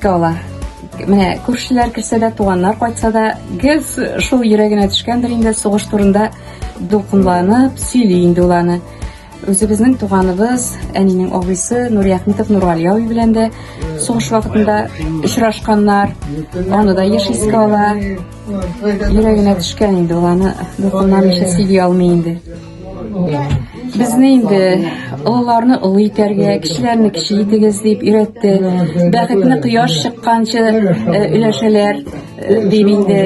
искә ала. Менә күршеләр керсә дә, туганнар кайтса да, гел шул йөрәгенә төшкәндер инде сугыш турында дулкынланып сөйли инде ул аны. Үзебезнең туганыбыз, әнинең абыйсы Нурияхметов Нургали абый белән дә сугыш вакытында очрашканнар. Аны да еш искә ала. Йөрәгенә төшкән инде ул аны дулкынланмыйча сөйли алмый инде. Безне инде олыларны олы итәргә, кечеләрне кече итегез дип өйрәтте. Бәхетне кояш чыкканчы э, өләшәләр э, дип инде.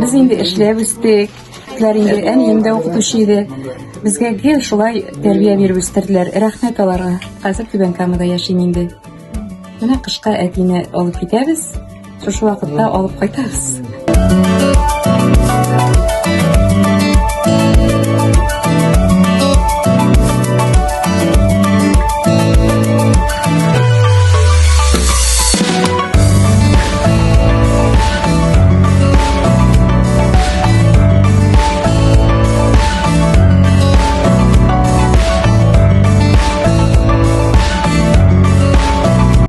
Без инде эшләп үстек. Ләр инде әнием дә укытучы иде. Безгә гел шулай тәрбия биреп үстерделәр. Рәхмәт аларга. Хәзер Түбән Камада яшим инде. Менә кышка әтине алып китәбез. Шушы вакытта алып кайтабыз.